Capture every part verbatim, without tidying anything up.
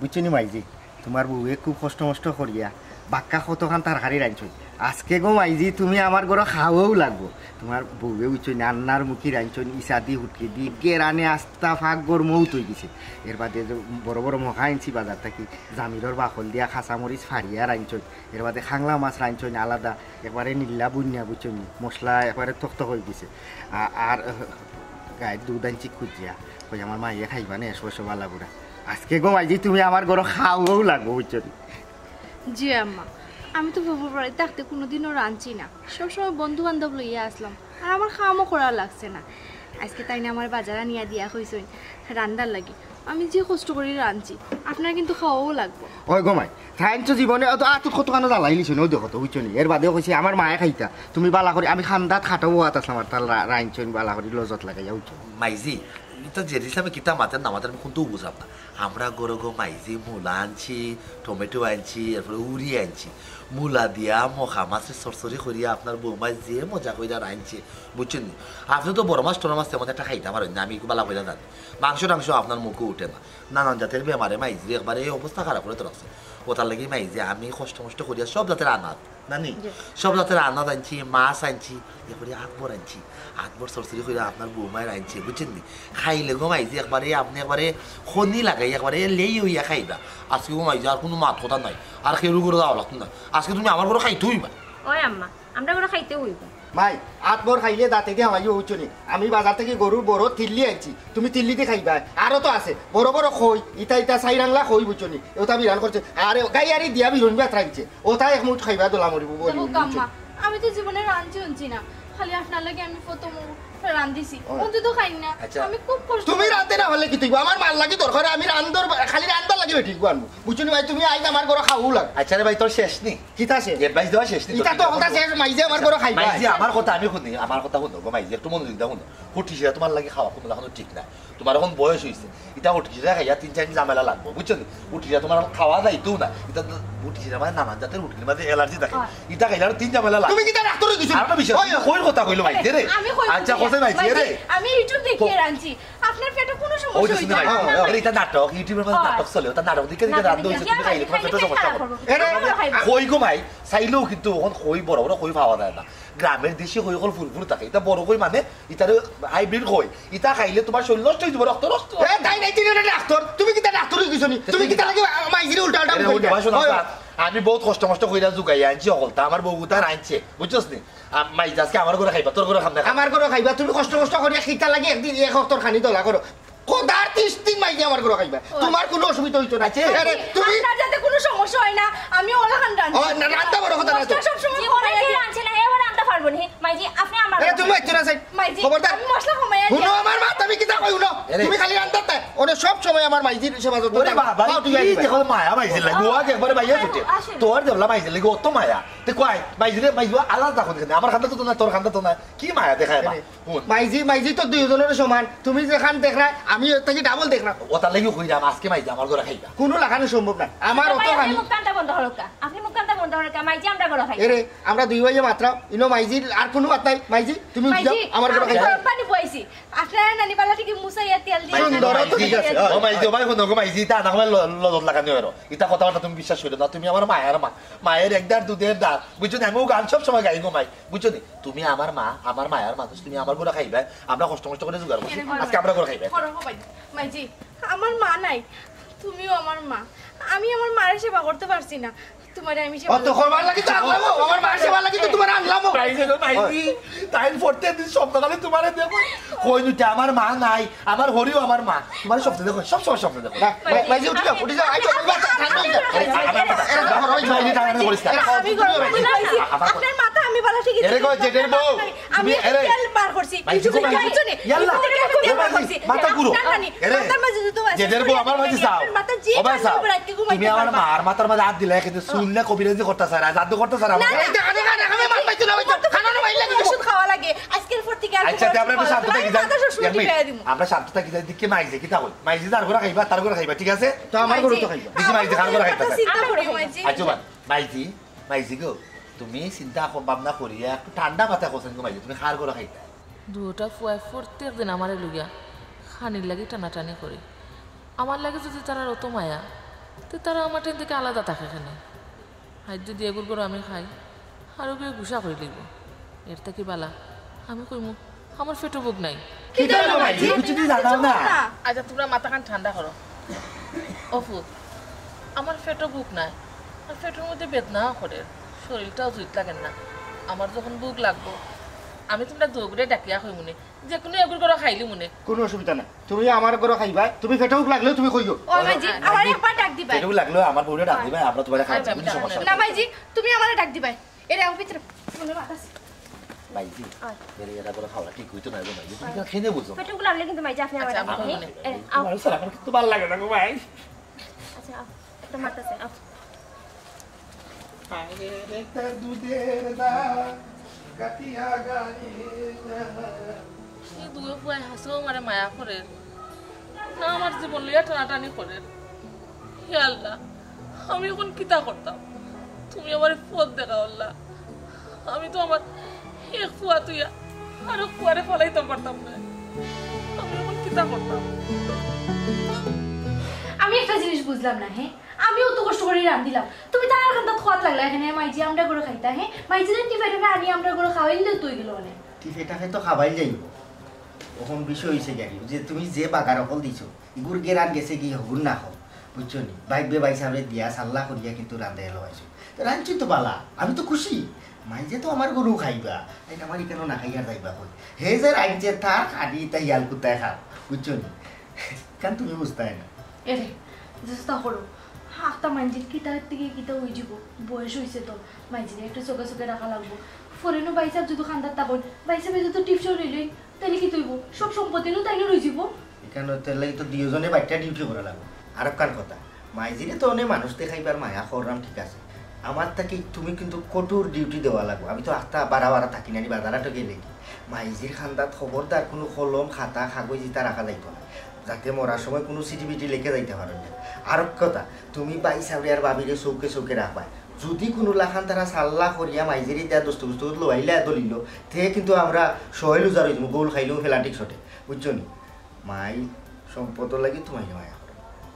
বুঝছো নি মাইজি, তুমার বউয়ে খুব কষ্ট মষ্ট করিয়া বাক্কা কতখান তরকারি রানছইন। আজকে গো মাইজি, তুমি আমার ঘরো খাওয়াও লাগবো। তুমার বউয়ে বুঝছো নি, আন্নার মুখি রানছইন, ইসাদি হুটকি দি, গেরানে আস্তা ফাক গর মৌত অইগেছে। এর বাদে যে বড় বড় মখা আনছি বাজার থাকি, জামিরর বাকল দিয়া কাঁচা মরিচ ফাড়িয়া রানছইন। এর বাদে খাংলা মাছ রানছইন আলাদা, একবারে নিল্লা বুনিয়া বুঝছো নি, মশলা একবারে থকথক অইগেছে। আ-, আর, আহ, গাইর দুধ আনছি খুজিয়া, কই আমার মাইয়ে খাইবা নে, এসো এসো বালা বুড়া। আজকে গো মাইজি, তুমি আমার ঘরো খাওয়াও লাগবো, বুঝছো নি? জি আম্মা, আমি তো ফুফুর বাড়ি থাকতে কোনোদিনও রানছি না, সবসময় বন্ধু বান্ধব লইয়া আসলাম, আর আমার কামও করা লাগছে না। আজকে তাইন আমারে বাজার আনিয়া দিয়া কইছইন রান্দার লাগি, আমি যে কষ্ট করি রানছি, আপনার কিন্তু খাওয়াও লাগবো। ওই গো মাই, তাইন তো জীবনে অত আতুত কতখানো জ্বালাইলিছইন, ওই দেখো তো, বুঝছো নি? এর বাদেও কইছি আমার মায়ে খাইতা, তুমি বালা করি, আমি খান্দাত খাটাও আত আসলাম, আর তার রা-, রানছইন বালা করি লজত লাগাইয়া, বুঝছো? মাইজি, ইতা যে হিসাবে কিতা মাতের না মাতের আমি কিন্তু বুঝলাম না। আমরা ঘরো গো মাইজি মুলা আনছি, টমেটো আনছি, এরপরে উরি আনছি। মুলা দিয়া মখা মাছের চরচরি করিয়া আপনার বৌমায় যে মজা কইরা রানছে, বুঝছইন নি? আপনে তো বড় মাছ টড় মাছ তেমন একটা খাইতা পারইন না, আমি বালা কইরা জানি। মাংস টাংস আপনার মুখো উঠে না। নানান জাতের বেমারে মাইজিরে একবারে এই অবস্থা খারাপ করি তো রাখছে। ওটার লাগি মাইজি আমি কষ্ট মষ্ট করিয়া সব জাতের আনাত নানি, জি। সব জাতের আনাজ আনছি, মাছ আনছি, এরপরে আকবর আনছি, আকবর চরচরি কইরা আপনার বৌমায় রানছে, বুঝছইন নি? খাইলে গো মাইজি একবারে আপনে একবারে খনি লাগাই একবারে লেই অইয়া খাইবা। আজকে গো মাইজি আর কুনু মাত কথা নাই, আর কেউর ঘরো যাওয়া লাগতো না। আজকে তুমি আমার ঘরো খাইতে অইবা। ওই আম্মা, আমরা ঘরো খাইতে অইবো। মাই, আকবর খাইলে দাঁতে দিয়া হামাইও, বুঝছো নি? আমি বাজার থাকি গরুর বড় তিল্লি আনছি, তুমি তিল্লি দি খাইবা। আরো তো আছে, বড় বড় কই, ইতা ইতা চাইরাংলা কই, বুঝছো নি? ওটা বিরান করছে। আরে, গাই আরি দিয়া বিরন বাত রানছে। ওটা এক মুঠ খাইবা, দলা মরিব, বলি, দেখো বুঝছো? আম্মা, আমি তো জীবনে রানছি উনছি না, খালি আপনার লাগি আমি প্রথম রান্দিছি। ও। অন্তত খাই না। আচ্ছা। আমি খুব কষ্ট তুমি করি। রানতে না পারলে কিতা অইবো? আমার মার লাগি দরকার, আমি রান্দর, খালি রান্দার লাগি বেটি আনবো। বুঝছো নি ভাই, তুমি আইজ আমার ঘরো খাওয়াও লাগ। আচ্ছা রে ভাই, তোর শেষ নি? কিতা শেষ? Advice দেওয়া শেষ নি ইটা তোর? তো কথা শেষ, মাইজি আমার ঘরো খাইবা। মাইজি, আমার কথা আমি হুনি, আমার কথা হুনো গো মাইজি, একটু মনোযোগ দিয়া হুনো। হুটকি শিরা তোমার লাগি খাওয়া কুনু লাখানো ঠিক না। তোমার এখন বয়স অইছে, ইটা হুটকি শিরা খাইয়া তিন চাইর দিন ঝামেলা লাগবো, বুঝছো নি? হুটকি শিরা তোমার খাওয়া যাইতো না, ইটা তো হুটকি শিরা মানে নানান জাতের হুটকির মাঝে allergy থাকে, হয়। ইটা খাইলে আরো তিন ঝামেলা লাগবো। তুমি কিতা ডাক্তার অইগেছো? আর একটা বিষয়, ওই, তুমি কইর কথা কইলো মাইজি রে। আমি কই আচ্ছা, বুঝি? কথা মাইজি রে। মাইজি, আমি YouTube দেখিয়া রানছি। আপনার পেটে কুনু সমস্যা কই অইতো তুমি না। মাইজি? আরে, ইটা নাটক, YouTube-এর মাঝে হয়। নাটক চলে, ওটা নাটক দেখে দেখে নাটক রান্ধা দেখে অইছে, দেখে তুমি খাইলে তোমার খাইলে পেটে পেট সমস্যা খারাপ হবে। করবো। এরে, খাইলে খাইলে। কই গো মাই, চাইলেও কিন্তু এখন কই বড় বড় কই পাওয়া যায় না। গ্রামের দেশি কই অকল ফুরফুর থাকে, ইটা বড় কই মানে, ইটারে hybrid কই, ইটা খাইলে তোমার শরীর নষ্ট অইযিবো, রক্ত নষ্ট। এ, তাই নাই, তুমি একটা ডাক্তার, তুমি কিতা ডাক্তার অইগেছো নি? তুমি কিতা লাগি মাইজিরে উল্টা উল্টা এরে, বুঝাইতা? ওই, ওই, শোনো, ওই, শোনো। আমি বহুত কষ্ট মষ্ট কইরা জুগাইয়া আনছি হকলতা, আমার বউ গুতা রানছে, বুঝছস নি? আ, মাইজি আজকে আমার ঘরো খাইবা, তোর ঘরো খাম না। আমার ঘরো খাইবা, তুমি কষ্ট মষ্ট করিয়া কিতা লাগি একদিন এক অক্তর খানি দলা করো। খোদার তিরিশ দিন মাইজি আমার ঘরো খাইবা। ও। তোমার কুনু অসুবিধা অইতো না। আচ্ছা। আরে, তুমি আপনার যাতে কুনু সমস্যা হয় না, আমি ওলাখান রান্ধি। ও, না, রান্দা বড় কথা না তো। মশলা সবসময় কমাই রাখি। রানছে না, এবার রান্দা পারবো নি। মাইজি, আপনি আমার এ, ঘরো তুমি খাইবা। আইছো না, সাইড। মাইজি, খবরদার। আমি মশলা কমাই রাখি। হুনো, আমার মাত আমি কিতা কই, হুনো। এরে। তুমি খালি রান্দাত তাই। ওরে সব সময় আমার মাইজির সেবা যত্ন ওরে করো। বাবা, খাও, তুমি কি আইবা। দেখো মায়া মাইজির লাগি, ও আগে একবারে বাইয়া আসেন, ছুটে। আসেন। তোর দেবলা মাইজির লাগি, ও তো মায়া। তে কয়, মাইজিরে, মাইজি, আলাদা দেখো দেখে, আমার খান্দা তো না, তোর খান্দা তো না। কি মায়া দেখায় বা? আরে, হুন। মাইজি, মাইজি তো দুইজনের সমান। তুমি যেখান দেখরায়, আমি এর থাকি double দেখরাম। ওটার লাগি কইরাম, আজকে মাইজি আমার ঘরো খাইবা। কুনু লাখানো সম্ভব না। আমার অত আপনি খানি। মুখ কান্তা বন্ধ করো কা? আপনি মুখ কান্তা বন্ধ করো কা? মাইজি আমরা ঘরো খাইবা। এরে, আমরা দুই ভাইয়ে মাতরাম, ইনো মাইজির আর কুনু মাত নাই। মাইজি, তুমি উঠি যাও, মাইজি, আমার ঘরো আমি খাইবা। গরম পানি বইছি। আপনারা নানি বালা থাকি মুছাইয়া তেল দিয়া সুন্দর, তো ঠিক আছে। ও মাইজি, ও ভাই, হুনো গো মাইজি, ইতা না হয় ল-, লজত লাগানি অইরো। ইতা কথাবার্তা তুমি বিশ্বাস করো না, তুমি আমার মায়ার মা। মায়ের এক দাঁত দুধের দাঁত। বুঝছো না? আমি ও গান সব সময় গাই গো মাই। বুঝছো নি? তুমি আমার মা, আমার মায়ার মানুষ, তুমি আমার ঘরো খাইবা, আমরা কষ্ট মষ্ট করি জুগাড় করছি, এরকম আজকে আমরা ঘরো খাইবা। করো গো ভাই, মাইজি, আমার মা নাই, তুমিও আমার মা, আমি আমার মায়ের সেবা করতে পারছি না, তোমারে আমি সেবা অত করতে করবার লাগি তো আনলাম, আমার মায়ের সেবার লাগি তো তোমারে আনলাম। মাইজি গো, মাইজি, তাই প্রত্যেক দিন স্বপ্ন খালি তোমারে দেখো। কই নুটে আমার মা নাই, আমার হরিও আমার মা, তোমারে স্বপ্ন দেখো, সব সময় স্বপ্ন দেখো। না, মাই-, মাইজি উঠি যাও, উঠি যাও, আই তো, ঠান্ডা অই যাও। আরে, আরে, আরে, আরে, আরে, আরে, আরে, আরে, আরে, আরে, আরে, আরে, আরে, আরে, আরে, আমি গরম পানি খাইছি। আপনার মাথা আমি বালা ঠিক এরে গো, জেঠের বউ, আমি তুমি, এরে, তেল বার করছি। মাইজি কিছু গো, মাইজি। জানছো নি? ইয়াল্লা। কিছু জানছো নি? ও মাইজি, মাথা ঘুরো। না, না, নি। এরে, মাথার মাঝে জুতো আছে। জেঠের বউ, আমার মাঝে চাও। মাথা যে ও ভাই চাও। তুমি আমার মার মাথার মাঝে হাত দিলে, কিন্তু শুনলে কবিরাজি করতে চায় না, জাদু করতে চায় না। না, না। এই দেখো, দেখো, দেখো, আমি মার পাইছি না, ওই তো, খানা না পাইলে কিছু। ওষুধ খাওয়া লাগে। আজকের পর থেকে আর আচ্ছা, তে আমরা একটু শান্ত থাকি, যাই। আমরা শান্ত থাকি, যাই। দেখি মাইজি কিতা কই। মাইজি যার ঘরো খাইবা, তার ঘরো খাইবা, ঠিক আছে? তো আমার ঘরো তো খাইবা। দেখি মাইজি কার ঘরো খাইবা। চিন্তা করো, মাইজি। আচ্ছা, বা-, মাইজি, মাইজি গো, তুমি চিন্তা কর-, ভাবনা করিয়া একটু ঠান্ডা মাথায় কওছাইন গো মাইজি, তুমি কার ঘরো খাইবা? দুইটা ফুয়ায় প্রত্যেক দিন আমারে লইয়া খানির লাগি টানাটানি করে। আমার লাগি যদি তারার অত মায়া, তে তারা আমার টেন থাকি আলাদা থাকে কেনে? আইজ যুদি এগুর ঘরো আমি খাই, আরো কেউ গুসা করি লইবো। এর থাকি বালা আমি কইমু, আমার পেটো ভুক নাই। কিতা অইলো মাইজি? কিচ্ছু তো জানাও না। আচ্ছা, তুমরা মাথাখান ঠান্ডা করো। ও ফুত, আমার পেটো ভুক নাই, আর পেটোর মধ্যে বেদনাও করের, শরীরটাও জুইত লাগের না। আমার যখন ভুক লাগবো, আমি তুমরা দুইওগুরে ডাকিয়া কইমুনে, যেকুনু এগুর ঘরো খাইলিমুনে। কুনু অসুবিধা নাই, তুমি আমার ঘরো খাইবায়, তুমি পেটো ভুক লাগলেও তুমি কইও। ও মাইজি, আমারে একবার ডাক দিবায়। পেটো ভুক লাগলেও আমার বউরে ডাক দিবায়, আমরা তুমারে খাওয়াইমু, কুনু সমস্যা নাই। না মাইজি, তুমি আমারে ডাক দিবায়। এরে, আও ভিতরে। মনে বাদ আছে। মাইজি, আয়। এরে, এরা ঘরো খাওয়া ঠিক অইতো নায় গো মাইজি, তুমি কেনে বুঝো না? পেটো ভুক লাগলে কিন্তু মাইজি আপনে আমারে ডাক দিবায়। এরে, আও। তুমার সারা আমার কিন্তু ভালা লাগে না গো মাই। আচ্ছা, আও। একটু মাথা আছে, আও। আরে রে, তার দুধের দাগ কাটিয়া গায়ে না। এই দুইও পুয়ায় হাছাউ আমারে মায়া করের, না আমার জীবন লইয়া টানাটানি করের। হে আল্লাহ, আমি অখন কিতা করতাম? তুমি আমারে পথ দেখাও আল্লাহ। আমি তো আমার এক পুয়া থুইয়া আরক পুয়ারে ফালাইতাম পারতাম না। আমি অখন কিতা করতাম? আমি একটা জিনিস বুঝলাম না, হে? আমি অত কষ্ট করি রান্ধিলাম, তুমি তারার কান্দাত খোয়াত লাগলায় কেনে, মাইজি আমরার ঘরো খাইতা, হে? মাইজিরে টিফে টিফে আনি আমরার ঘরো খাওয়াইলে তো অইগেলো অনে। টিফে টাফে তো খাওয়াইল যাইবো। অখন বিষয় অইছে গিয়া যে তুমি যে বাগার অকল দিছো, ইগুর গেরান গেছে গি হগুর না হক, বুঝছো নি? ভাইবে ভাইসাবরে দিয়া সাল্লা করিয়া কিন্তু রান্দাইয়া লওয়াইছো। তো রানছি তো বালা, আমি তো খুশি। মাইজে তো আমার ঘরো খাইবা, তাইন আমার ইকানো না খাইয়া যাইবা কই? হে যে রানছে তার খালি ইতা হিয়াল কুত্তায় খাও, বুঝছো নি? কারণ তুমি বুঝতায় না। এরে, চেষ্টা করো। আখতা মাইজির কিতা থাকি কিতা অইযিবো, বয়স অইছে তো, মাইজিরে একটু চোখে চোখে রাখা লাগবো। ফরেনো ভাইসাব যুদি কান্দাত থাকইন, ভাইসাবে যুদি টিপসও লইলইন, তাইলে কিতা অইবো? সব সম্পত্তি নু তাইনর অইযিবো। ইকানো তার লাগি তো দুইওজনে বাইট্টা ডিউটি করা লাগবো। আরকখান কথা, মাইজিরে তো অনে মানুষ দেখাইবার মায়া কররাম, ঠিক আছে, আমার থাকি তুমি কিন্তু কঠোর ডিউটি দেওয়া লাগবো। আমি তো আখতা বারা বারা থাকি না নি, বাজারহাটো গেলে কি। মাইজির কান্দাত খবরদার কুনু কলম, খাতা, কাগজ ইতা রাখা যাইতো না, যাতে মরার সময় কুনু চিঠি-বিঠি লেখি যাইতা পারইন না। আরক কথা, তুমি ভাইসাবরে আর ভাবিরে চউখে চউখে রাখবায়। যুদি কুনু লাখান তারা সাল্লা করিয়া মাইজিরে দিয়া দস্তখত লওয়াইলা দলিলো, তে কিন্তু আমরা সওয়াল উজাড় অইযিমু, গোল খাইলেও পেনাল্টির শটে, বুঝছো নি? মাই সম্পদর লাগি তুমাইরে মায়া করে।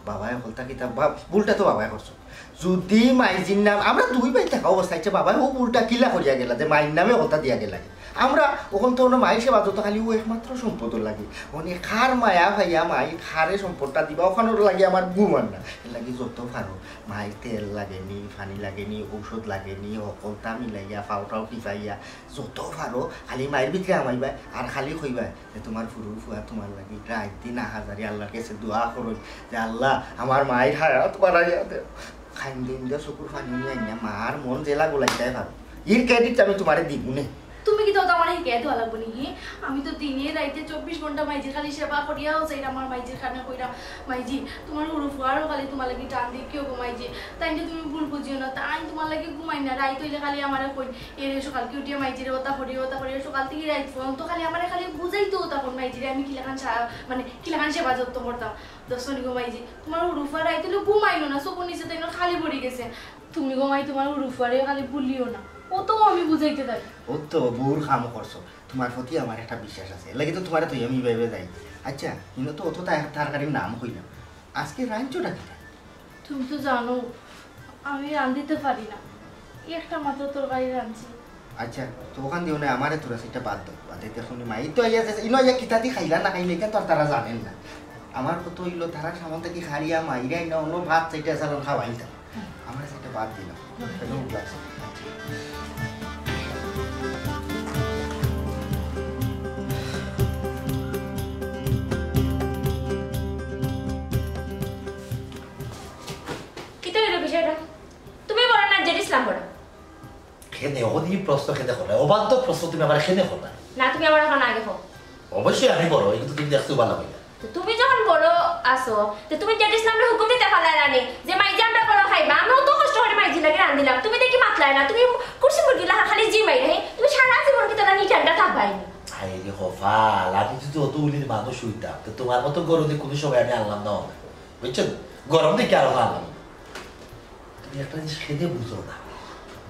বাবায় অকলতা কিতা, বা-, ভুলটা তো বাবায় করছো। যুদি মাইজির নাম, আমরা দুই ভাই থাকা অবস্থায় যে বাবায় অউ ভুলটা কিলা করিয়া গেলা, যে মাইর নামে অকলতা দিয়া গেলা। আমরা অখন তো অনো মাইর সেবা যত্ন খালি অউ একমাত্র সম্পদর লাগি। অনে কার মায়া পাইয়া মাই কারে সম্পদটা দিবা, অখানর লাগি আমার ঘুম আর না। এর লাগি যত পারো, মাইর তেল লাগে নি, পানি লাগে নি, ঔষধ লাগে নি, অকলতা মিলাইয়া, পাও টাও টিপাইয়া, যত পারো খালি মাইর ভিতরে হামাইবায়, আর খালি কইবায় যে তুমার ফুরুর ফুয়া তুমার লাগি রাইত দিন আহাজারি আল্লার গেছে দোয়া করইন যে, "আল্লা, আমার মাইর হায়াত বাড়াইয়া দেও।" কাইন্দা কাইন্দা চকুর পানি নিয়া আইনা মার মন যেলা গলাইতায় পারো, এর credit আমি তুমারে দিমুনে। তুমি কিতা অতা আমারে হিকাইয়া দেওয়া লাগবো নি, হি? আমি তো দিনে রাইতে চব্বিশ ঘন্টা মাইজির খালি সেবা করিয়াউ যাইরাম, আমার মাইজির কানে কইরাম, "মাইজি, তুমার হুরু ফুয়ারও খালি তুমার লাগি টান দেই, কিওগো মাইজি? তাইনরে তুমি ভুল বুঝিও না, তাইন তুমার লাগি ঘুমাইন না, রাইত অইলে খালি আমারে কইন, 'এরে সকালকে উঠিয়া মাইজিরে অতা করিও, অতা করিও,' সকাল থাকি রাইত পর্যন্ত খালি আমারে খালি বুঝাইতো অতা কইন মাইজিরে, আমি কিলাখান সা-, মানে কিলাখান সেবা যত্ন করতাম।" দেখছো নি গো মাইজি, তুমার হুরু ফুয়া রাইত অইলে ঘুমাইলো না, চকুর নিচে তাইনর খালি পড়ি গেছে। তুমি গো মাই তুমার হুরু ফুয়ারে খালি ভুলিও না, অতাউ আমি বুঝাইতে থাকি। অউ তো বউর কাম করছো, তুমার প্রতি আমার একটা বিশ্বাস আছে, এর লাগি তো তুমারে থইয়া আমি ইভাবে যাই। আচ্ছা, ইনো তো অত তার-, তরকারির নাম কইলাম, আজকে রানছোটা কিতা? তুমি তো জানো, আমি রান্ধিতে পারি না, একটা মাত্র তরকারি রানছি। আচ্ছা, তো অখান দিও না, আমারে থুড়া চাইরটা ভাত দেও, বাদে দেখমুনে মাই তো আইয়া যে, ইনো আইয়া কিতা দি খাইলা না খাইলা, ইখান তো আর তারা জানইন না। আমার কথা অইলো, তারার সামন থাকি খাড়িয়া মাইরাই না, অনো ভাত চাইরটা সালন খাওয়াইতা। আমারে চাইরটা ভাত দিলাও। একদম গ্লাস। কিতা অইলো বিষয়টা? তুমি বড় না জেড ইসলাম বড়? কেনে, অখন ই প্রশ্ন কেনে কররায়? অবান্তর প্রশ্ন তুমি আমারে কেনে কররায়? না, তুমি আমারে অখন আগে কও। অবশ্যই আমি বড়, ইগু তো তুমি দেখতেউ ভালা অইলা। তো তুমি যখন বড় আছো, তে তুমি জেড ইসলামরে হুকুম দিতায় পারলায় না নি যে মাইজি আমরার ঘরো খাইবা? আমি অত কষ্ট করি মাইজির লাগি রান্ধিলাম, তুমি দেখি মাতলায় না, তুমি কুরসি মুরগি লাখান খালি জিমাইরায়, তুমি সারা জীবন কিতা অলা নিটান্ডা থাকবায় নি? হায়রে কপাল, আমি যুদি অত উলির মানুষ অইতাম, তে তুমার মতো ঘরো দি কুনু সময় আমি আনলাম না অনে, বুঝছো নি? গরম দেখি আরো আনলাম না। তুমি একটা জিনিস কেনে বুঝো না,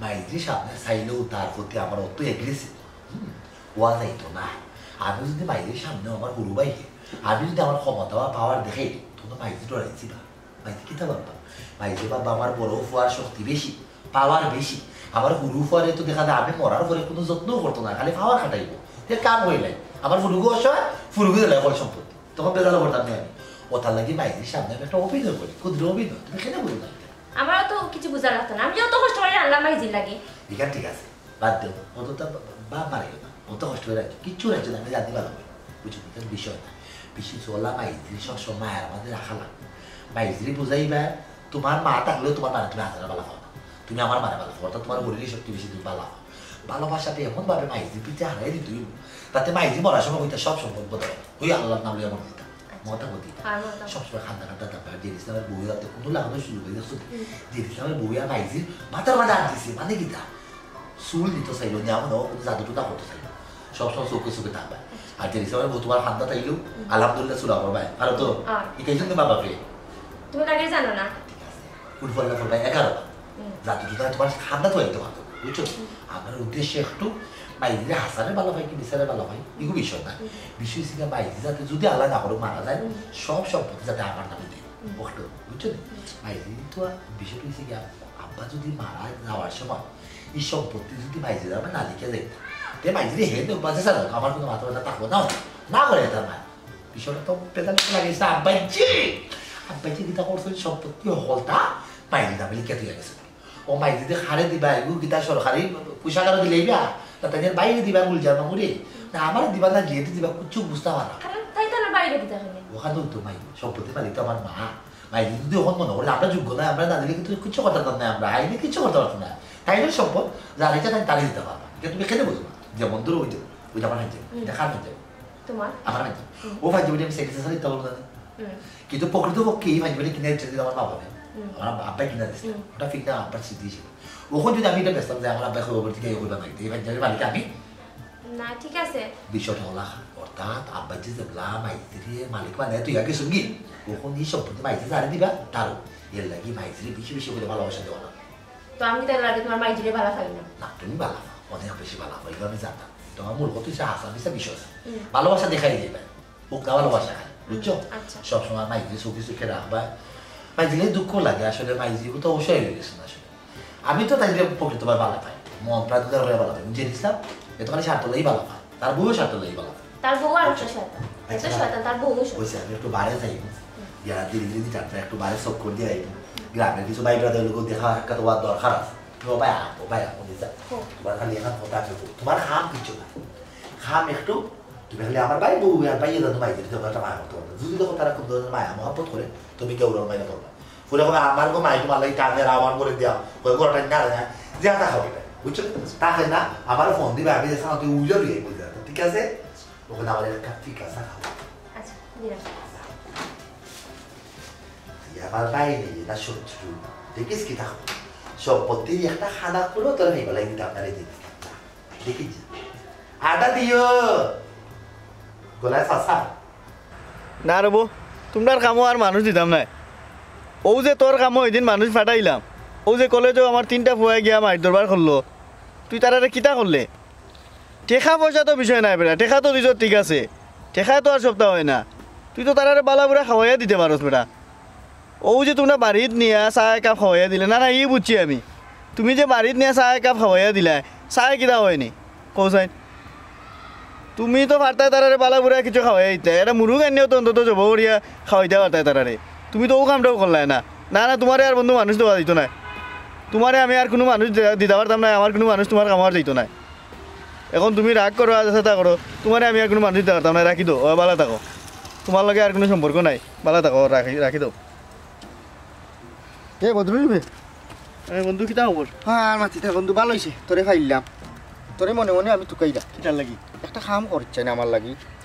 মাইজির সামনে চাইলেউ তার প্রতি আমার অত aggressive, হুম, অওয়া যাইতো না। আমি যুদি মাইজির সামনে আমার হুরু ভাইরে, আমি যুদি আমার ক্ষমতা বা power দেখাই দেই, তখন তো মাইজি ডরাইযিবা। মাইজি কিতা ভাববা? মাইজি ভাববা, আমার বড় ফুয়ার শক্তি বেশি, পাওয়ার বেশি। আমার হুরু ফুয়ারে তো দেখা যায় আমি মরার পরে কুনু যত্নও করতো না, খালি পাওয়ার খাটাইবো। হে কাম অইলাই, আমার ফুরুগু অসহায়, ফুরুগু দিলাই অকল সম্পত্তি। তখন বেজাল করতাম না আমি। অতার লাগি মাইজির সামনে আমি একটা অভিনয় করি, ক্ষুদ্র অভিনয়। তুমি কেনে বুঝো না? আমারও তো কিছু বুঝা লাগতো না, আমি অত কষ্ট করি রান্না মাইজির লাগি। ইখান ঠিক আছে, বাদ দেও, অত তো বা-, বা মারিও না, অত কষ্ট করি রাখছো, কিচ্ছু রাখছো না, আমি জানি ভালা করি। বুঝছো? ইখান বিষয় না। বেশি চলা মাইজির সবসময় মায়ার মাঝে রাখা লাগবো। মাইজিরে বুঝাইবা, তুমার মা থাকলেও তুমার মারে তুমি হাজারে ভালা পাও না। তুমি আমার মারে ভালা পাও, অর্থাৎ তুমার শরীরর শক্তি বেশি, তুমি ভালা পাও। ভালোবাসাটা এমন ভাবে মাইজির পিছে হারাই দিতে অইবো, যাতে মাইজি মরার সময় কইতা সব সম্পদ বদল, ওই আল্লাহর নাম লইয়া মরে দিতা। মতা মতি। আর মতা। সবসময় কান্দা কান্দা থাকবা। জেরি ইসলামর বউয়ে যাতে কুনু লাগানোর সুযোগ অইয়া দেখছো? হুম। জেরি ইসলামর বউয়ে মাইজির মাথার মাঝে আত দিছে, মানে কিতা? চুল নিতো চাইলো, নিয়া মনে অয় কুনু জাদু টুনা করতো চাইলো। সবসময় চোখে চোখে থাকবা। আর জেরি ইসলামর বউ তুমার কান্দাত আইলেও, হুম। আলহামদুলিল্লাহ চুরা করবা। আর তো, আর। ইটাই জন্য বাবা পেয়ে। তুমি তাকে জানো না? ঠিক আছে। কোন পড়লা পড়বা? এগারো। হুম। জাদু টুনা তুমার কান্দাত আইতো পারতো, বুঝছো? হুম। আমার উদ্দেশ্য একটু মাইজিরে হাসারে ভালা পাই কি মিছারে ভালা পাই, ইগু বিষয় না। হুম। বিষয় অইছে গিয়া মাইজি যাতে যদি আল্লাহ না করুক মারা যায়, হুম। সব সম্পত্তি যাতে আমার নামে দেয়। হুম। অখটু, বুঝছো নি? হুম। মাইজি তো বিষয়টা অইছে গিয়া, আব্বা যদি মারা যাওয়ার সময় ই সম্পত্তি যদি মাইজির নামে না লিখে যাইতা, তে মাইজিরে হে দেও, বাজে চালাও, আমার কুনু মাথা ব্যথা থাকবো না, না করে তার মা। বিষয়টা তো পেছাল লাগাইছে আব্বাইজি। আব্বাইজি কিতা করছে, সম্পত্তি হকলতা মাইজির নামে লিখে দিয়া গেছে। ও মাইজিরে কারে দিবা, এগু কিতা সরকারি পয়সা কারো দিলেই বা, না তাদের বাইরে দিবা, গুলজার মামুরে, না আমারে দিবা, না জিয়েতে দিবা, কিচ্ছু বুঝতাম পারলাম না। কারণ তাই তো আমার বাইরে দিতে হবে। অখান তো মাই, সম্পত্তির মালিক তো আমার মা। মাইজি যদি অখন মনে করে আমরা যোগ্য না, আমরা না দিলে কিন্তু কিচ্ছু করতে পারতাম না, আমরা আইনে কিচ্ছু করতে পারতাম না। তাইলে সম্পদ যার ইচ্ছা তাই তারে দিতা পারবা। ইটা তুমি কেনে বুঝো না? যেমন ধরো ওই যে, ওই যে আমার হাইজে, হুম। ইটা কার হাইজে? তোমার? আমার হাইজে। হুম। ও পাঞ্জাবিটা আমি সেক্রেটারি দিতা পারবো না। হুম। কিন্তু প্রকৃতপক্ষে এই পাঞ্জাবিটা কিনা দিছে আমার বাবা। হুম। আমার আব্বাই কিনা দিছে। হুম। ওটা ফিরতে আব্বার স্মৃতি হিসেবে। অখন যদি আমি ইটা বেচতাম যে আমার আব্বাই খবর থেকে ইয়ে করবে না, এই পাঞ্জাবির মালিক আমি। না, ঠিক আছে। বিষয়টা অলা, অর্থাৎ আব্বাইজি যেবলা মাইজিরে মালিক বানাইয়া থইয়া গেছইন গি, অখন ই সম্পত্তি মাইজি যারে দিবা, তারও। এর লাগি মাইজিরে বেশি বেশি করি ভালোবাসা দেওয়া না। তো আমি তার আগে তোমার মাইজিরে ভালা পাই না। না, তুমি ভালা পাও, অনেক বেশি ভালা পাও, ইটা আমি জানতাম। তোমার মূল কথা অইছে হাছা মিছা বিষয় আছে। হুম। ভালোবাসা দেখাই দিবা, বুকটা ভালোবাসা খালি, বুঝছো? আচ্ছা। সবসময় মাইজিরে চোখে চোখে রাখবা। মাইজিরে দুঃখ লাগে আসলে, মাইজি তো অসহায় অইয়া গেছে আসলে। আমি তো তাইরে প্রকৃতভাবে ভালা পাই, মন প্রাণ দিয়া ভালা পাই। বুঝে দিছিলাম, এ তো খালি স্বার্থ লই ভালা পায়, তার বউও স্বার্থ লই ভালা পায়। তার বউ আর একটা শয়তান। এত আচ্ছা। শয়তান, তার বউও শয়তান। অইছে, আমি একটু বারে যাইমু। হুম। গিয়া ধীরে ধীরে দিতাম, একটু বারে চক্কর দিয়া আইমু। গ্রামের কিছু ভাই ব্রাদার লগে দেখা সাক্ষাৎ অওয়ার দরকার আছে। ও ভাই, আ, ও ভাই, আপনি যা। হুম। তোমার খালি অখন কথা আছে তো। তোমার কাম কিচ্ছু না। কাম একটু, তুমি খালি আমার ভাই, বউ আর ভাই, এরা তো মাইজিরে তেমন একটা মায়া করতে পারবে না। যদি দেখো তারা কোন ধরনের মায়া মহব্বত করে, তুমি কেউ ওরা মায়া করবে। ফুলে কবে, "আমার গো মাই, তোমার লাগি টানে, আমার করে দেও।" ওই গলাটা না রে, যে হাতা খাবে না, বুঝছো? তা হয় না, আমার ফোন দিবে, আমি যে সামনে তুই উইলো লইয়া বুঝে যাবে, ঠিক আছে? ওখানে আমার এক কাপ ঠিক আছে, খাও। আচ্ছা, দিলাম। তুই আমার ভাই নেই, না শত্রু। দেখিস কি থাকো? সম্পত্তি একটা খানা করো, তোর ভাই বলাই দিতাম না রে, দিতাম না। দেখিস? আটা দিও। গলায় ফাঁসা। না রে বউ, তুমরার কামো আর মানুষ দিতাম নায়। অউ যে তোর কামো ওইদিন মানুষ ফাটাইলাম, অউ যে কলেজো আমার তিনটা ফুয়ায় গিয়া মাইর দরবার করলো, তুই তারারে কিতা করলে? টেকা পয়সা তো বিষয় নায় বেটা, টেকা তো দিছস ঠিক আছে, টেকায় তো আর সবতা অয় না। তুই তো তারারে বালা বুরা খাওয়াইয়া দিতে পারস বেটা। অউ যে তুমরা বাড়িত নিয়া চা এক কাপ খাওয়াইয়া দিলে, না, না, ই বুঝছি আমি। তুমি যে বাড়িত নিয়া চা এক কাপ খাওয়াইয়া দিলায়, চায় কিতা অয়নি? কও চাইন। তুমি তো পারতায় তারারে বালা বুরা কিছু খাওয়াইয়া দিতায়, একটা মুরগ আনিয়াও তো অন্তত জবো করিয়া খাওয়াইতা পারতায় তারারে। তুমি তো অউ কামটাও করলায় না। না, না, তুমারে আর বন্ধু মানুষ দেওয়া যাইতো নায়। তুমারে আমি আর কুনু মানুষ দে-, দিতা পারতাম নায়, আমার কুনু মানুষ তুমার কামো আর যাইতো নায়। অখন তুমি রাগ করো, আজ সেটা করো, তুমারে আমি আর কুনু মানুষ দিতা পারতাম নায়, রাখি দেও, ও বালা থাকো। তুমার লগে আর কুনু সম্পর্ক নাই, বালা থাকো, রাখি, রাখি দেও। এ বদরুল বে। আরে বন্ধু, কিতা খবর? হ্যাঁ, আর মাতিস না বন্ধু, ভালা অইছে, তোরে পাইলাম। তোরে মনে মনে আমি তুকাইরাম। কিতার লাগি? একটা কাম করছে না আমার লাগি।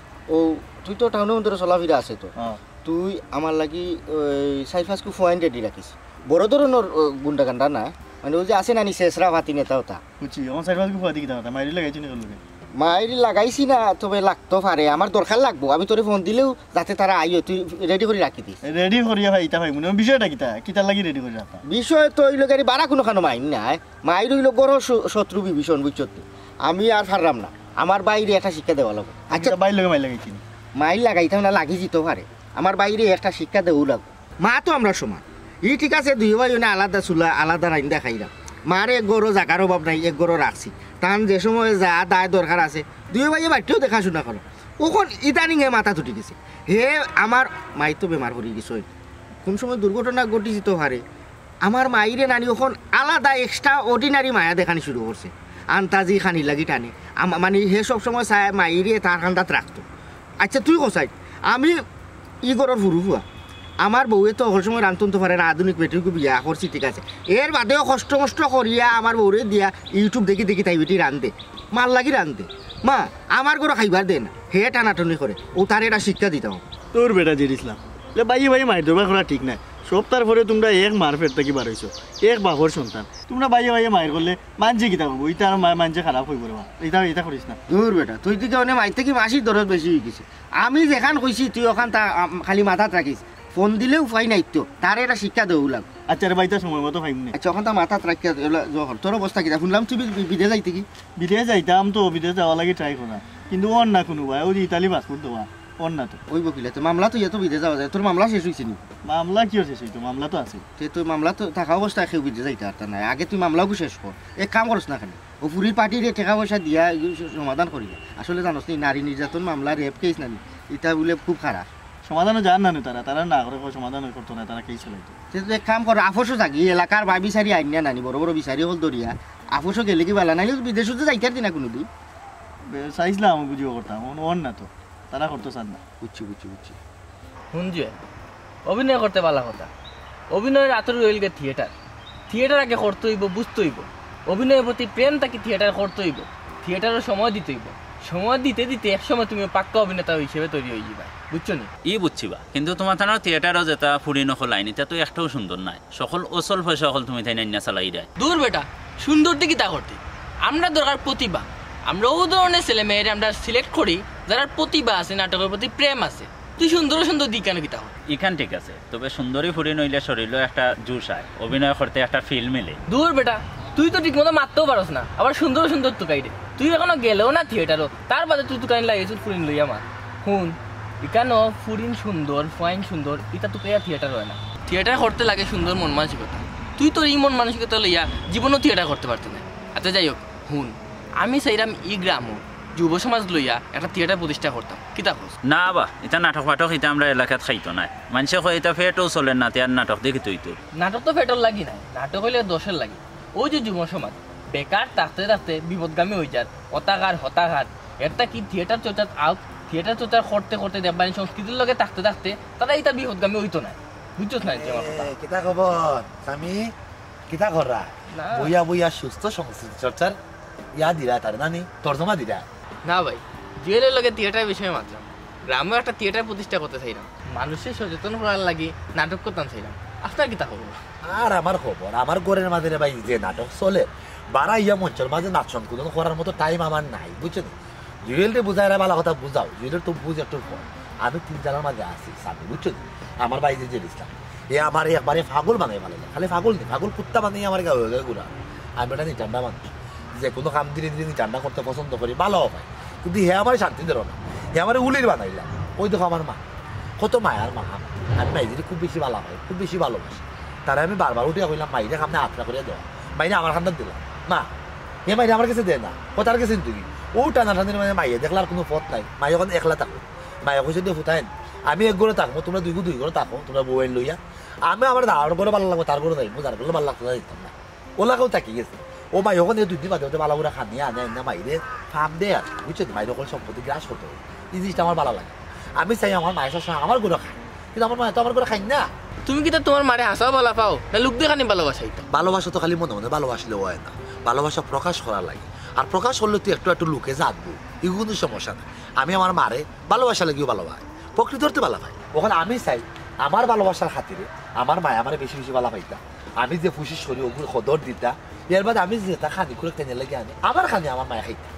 ও, তুই তো টাউনর ভিতরে চলাফিরা আছে তো। হ্যাঁ। তুই আমার লাগি ওই চাইর পাঁচগু ফুয়াইন ready রাখিস। বড় ধরনর, ও, গুন্ডা গান্ডা না, মানে অউ যে আছে না নি শেষরা ফাতি নেতা ওতা। বুঝছি, আমার চাইর পাঁচগু ফুয়াইন দি কিতা কথা, মাইরি লাগাইছি নি তোর লগে? মাইরি লাগাইছি না, তবে লাগতো পারে, আমার দরকার লাগবো। আমি তোরে ফোন দিলেও যাতে তারা আইও, তুই ready করি রাখি দিস। Ready করিয়া ভাই, ইতা ভাই, মনে হয় বিষয়টা কিতা? কিতার লাগি ready করি রাখা? বিষয় তো অইলো গি, বারা কুনুখানো মাইর নায়। মাইর অইলো ঘরর শ-, শত্রু বিভীষণ, বুঝছো তো? আমি আর পাররাম না। আমার ভাইরে একটা শিক্ষা দেওয়া লাগবো। আচ্ছা। আচ্ছা, ভাইর লগে মাইর লাগাইছি নি? মাইর লাগাইতাম না, লাগি যিতো পারে। আমার ভাইরে একটা শিক্ষা দেওয়া লাগবো। মা তো আমরা সমান। ই ঠিক আছে, দুইও ভাই অনে আলাদা চুলা, আলাদা রাইন্দা খাইরা। মার এক ঘরো জাগার অভাব নাই, এক ঘরো রাখছি। তান যে সময় যা দায় দরকার আছে, দুইও ভাইয়ে বাড়িটাও দেখাশুনা করো। অখন ইদানিং হে মাথাত উঠি গেছে। হে আমার মাই তো বেমার করি গেছে, কুন সময় দুর্ঘটনা ঘটি যিতো পারে। আমার মাইরে নানি অখন আলাদা extra ordinary মায়া দেখানি শুরু করছে। আন্তাজি খানি লাগি টানে। আম-, মানে হে সব সময় চায় মাইরে তার কান্দাত রাখতো। আচ্ছা তুই কছাই, আমি ই ঘরর হুরু ফুয়া, আমার বউয়ে তো হকল সময় রান্ধতো পারে না, আধুনিক বেটিগু বিয়া করছি ঠিক আছে, এর বাদেও কষ্ট মষ্ট করিয়া আমার বউরে দিয়া YouTube দেখি দেখি তাই বেটি রান্ধে, মার লাগি রান্ধে। মা, আমার ঘরো খাইবার দে না, হে টানাটুনি করে, অউ তারে একটা শিক্ষা দিতাম। তোর বেটা জের ইসলাম, লে ভাইয়ে ভাইয়ে মাইর দরবার করা ঠিক নায়। সপ্তাহর পরে তুমরা এক মার পেট থাকি বার অইছো, এক বাপর সন্তান, তুমরা ভাইয়ে ভাইয়ে মাইর করলে মানষে কিতা কইবো? ইতা আর মা-, মানষে খারাপ কইবো রে বা। ইতা, ইতা করিস না। দূর বেটা, তুই দিকে অনে মাইর থাকি মাসির দরদ বেশি অই গেছে। আমি যেখান কইছি তুই অখান তা, আম, খালি মাথাত রাখিস। ফোন দিলে উপায় নাই তো, তারে একটা শিক্ষা দেওয়া লাগবো। আচ্ছা রে ভাই, তা সময় মতো পাইমু নে। আচ্ছা, অখান তা মাথাত রাখিয়া এলা জহর। তোর অবস্থা কিতা? হুনলাম তুই বি-, বি-, বিদেশ যাইতে কি? বিদেশ যাইতাম তো, বিদেশ যাওয়া লাগি ট্রাই করা, কিন্তু অর না কুনু ভাই, অউ যে ইতালি পাসপোর্ট দেওয়া, অর না তো। অইবো কিলা, তো মামলা তো ইয়া তো বিদেশ যাওয়া যায়, তোর মামলা শেষ অইছে নি? মামলা কিও শেষ অইতো, মামলা তো আছে। তে তোর মামলা তো থাকা অবস্থায় কেউ বিদেশ যাইতে পারতা না, আগে তুই মামলাগু শেষ কর। এক কাম করস না কেনে, অউ ফুরির পার্টিরে টেকা পয়সা দিয়া ইগু স-, সমাধান করিয়া। আসলে জানোস নি, নারী নির্যাতন মামলা, রেপ কেস নানি, ইতা বুলে খুব খারাপ। সমাধানও যার নানু তারা, তারা না করে কয় সমাধান করতো না, তারা কেস চালাইতো। তে তুই এক কাম কর, আপসও যাগি, এলাকার বা বিচারি আইন না নানি, বড় বড় বিচারি অকল ধরিয়া, আপসও গেলে কি বালা, নাইলে বিদেশো তো যাইতার দিনা কুনুদিন। বে-, চাইছিলাম বুঝিও করতাম, অন-, অর না তো, তারা করতো চার না। বুঝছি, বুঝছি, বুঝছি। হুন জুয়েল, অভিনয় করতে বালা কথা, অভিনয়র আতর অইল গিয়া থিয়েটার। থিয়েটার আগে করতে অইবো, বুঝতে অইবো। অভিনয়র প্রতি প্রেম থাকি থিয়েটার করতে অইবো, থিয়েটারও সময় দিতে অইবো। সময় দিতে দিতে এক সময় তুমি পাক্কা অভিনেতা হিসেবে তৈরি অই যিবায়, বুঝছো নি? ই বুঝছি বা, কিন্তু তুমার থানার থিয়েটারও যেতা ফুরিন অকল আইন, ইতা তো একটাও সুন্দর নায়। সকল অচল পয়সা অকল তুমি তাইন আইন্না চালাইরায়। দূর বেটা, সুন্দর দি কিতা করতে? আমরার দরকার প্রতিভা। আমরা অউ ধরনের ছেলে মেয়েরে আমরা সিলেক্ট করি, যারার প্রতিভা আছে, নাটকের প্রতি প্রেম আছে। তুই সুন্দর সুন্দর দি কেনে কিতা কর? ইখান ঠিক আছে, তবে সুন্দরী ফুরিন অইলে শরীলো একটা জোশ আয়, অভিনয় করতে একটা ফিল মিলে। দূর বেটা, তুই তো ঠিকমতো মাততেও পারস না, আবার সুন্দর সুন্দর তুকাইরে। তুই অখনো গেলেও না থিয়েটারো, তার বাদে তুই তুকাইন লাগাইছস ফুরিন লইয়া মাত। হুন, ইকানো ফুরিন সুন্দর, ফুয়াইন সুন্দর, ইতা তুকাইয়া থিয়েটার অয় না। থিয়েটার করতে লাগে সুন্দর মন মানসিকতা। তুই তোর ই মন মানসিকতা লইয়া জীবনও থিয়েটার করতে পারতে নায়। আচ্ছা যাই হোক, হুন, আমি চাইরাম ই গ্রামো যুব সমাজ লইয়া একটা থিয়েটার প্রতিষ্ঠা করতাম, কিতা কস? না বা, ইতা নাটক ফাটক ইতা আমরার এলাকাত খাইতো নায়। মানষে কয় ইতা পেটও চলের না, তে আর নাটক দেখি তুই তো। নাটক তো পেটর লাগি নায়, নাটক অইলে দশের লাগি। অউ যে যুব সমাজ বেকার থাকতে থাকতে বিপদগামী অই যার, অতাকার হতাকার। এর থাকি থিয়েটার চর্চাত আউক, থিয়েটার চর্চা করতে করতে দেখবানি সংস্কৃতির লগে থাকতে থাকতে তারা ইতা বিপদগামী অইতো নায়। বুঝছস না নি তুই আমার কথা? এ, কিতা খবর, স্বামী? কিতা কররা? না। বইয়া বইয়া সুস্থ সংস্কৃতি চর্চার ইয়া দিরা তারে, নানি? তর্জমা দিরা? না ভাই, জুয়েলর লগে থিয়েটার বিষয়ে মাতরাম। গ্রামো একটা থিয়েটার প্রতিষ্ঠা করতে চাইরাম। মানষরে সচেতন করার লাগি নাটক করতাম চাইরাম। আপনার কিতা খবর? আর আমার খবর, আমার ঘরর মাঝে রে ভাই যে নাটক চলের, বারা ইয়া মঞ্চর মাঝে নাচ সংশোধন করার মতো টাইম আমার নাই, বুঝছো নি? জুয়েলরে বুঝাইরা বালা কথা বুঝাও, জুয়েলর তো বুঝ একটু কম। আমি তিন জানার মাঝে আছি, স্বামী, বুঝছো নি? আমার ভাই যে জের ইসলাম, এ আমারে একবারে পাগল বানাই ফালাইলা। খালি পাগল নি, পাগল কুত্তা বানাই আমার গাঁয়ে গাঁয়ে ঘুরা। আমি একটা নিটান্ডা মানুষ, যে কুনু কাম ধীরে ধীরে নিটান্ডা করতে পছন্দ করি, বালা অয়। কিন্তু হে আমারে শান্তি দিলো না, হে আমারে উলির বানাইলা। অউ দেখো আমার মা, কত মায়ার মা। আমি মাইজিরে খুব বেশি বালা পাই, খুব বেশি ভালোবাসি। তারে আমি বারবার উঠিয়া কইলাম, "মাইরে সামনে আত্রা করিয়া দেও।" মাইরে আমার কান্দাত দিলা। মা, হে মাইরে আমার গেছে দেয় না, ও তার গেছে নিতো গি। অউ টানাটানির মাঝে মাইয়ে দেখলা আর কুনু পথ নাই। মাই অখন একলা থাকো। মাইয়ে কইছে, "দে ফুতাইন, আমি এক ঘরো থাকমু, তুমরা দুইগু দুই ঘরো থাকো, তুমরা বউয়াইন লইয়া। আমি আমার যার ঘরো বালা লাগবো, তার ঘরো যাইমু, যার ঘরো বালা লাগতো না, যাইতাম না।" অউ লাখাউ থাকি গেছে। অউ মাই অখন এই দুই দিন বাদে বাদে বালা করি খানি আনে, আনে মাইরে ফাম দেয় আর, বুঝছো নি? মাইরে অকল সম্পত্তি গ্রাস করতে অয়। ই জিনিসটা আমার বালা লাগে। আমি চাই আমার মায়ে সবসময় আমার ঘরো খায়, কিন্তু আমার মায়ে তো আমার ঘরো খাইন না। তুমি কিতা তুমার মারে হাছাউ বালা পাও, না লুক দেখানি ভালোবাসাইতায়? ভালোবাসা তো খালি মনে মনে ভালোবাসলে অয় না, ভালোবাসা প্রকাশ করা লাগে। আর প্রকাশ করলে তুই একটু একটু লুকে জানবো, ইগু কুনু সমস্যা না। আমি আমার মারে ভালোবাসা লাগিও বালা পাই, প্রকৃত অর্থে বালা পাই। অখন আমি চাই আমার ভালোবাসার খাতিরে আমার মায়ে আমারে বেশি বেশি বালা পাইতা। আমি যে ফুসিস করি অগুর কদর দিতা, এর বাদে আমি যেতা খানি কুড়েক তাইন লাগি আনি, আমার খানি আমার মায়ে খাইতা।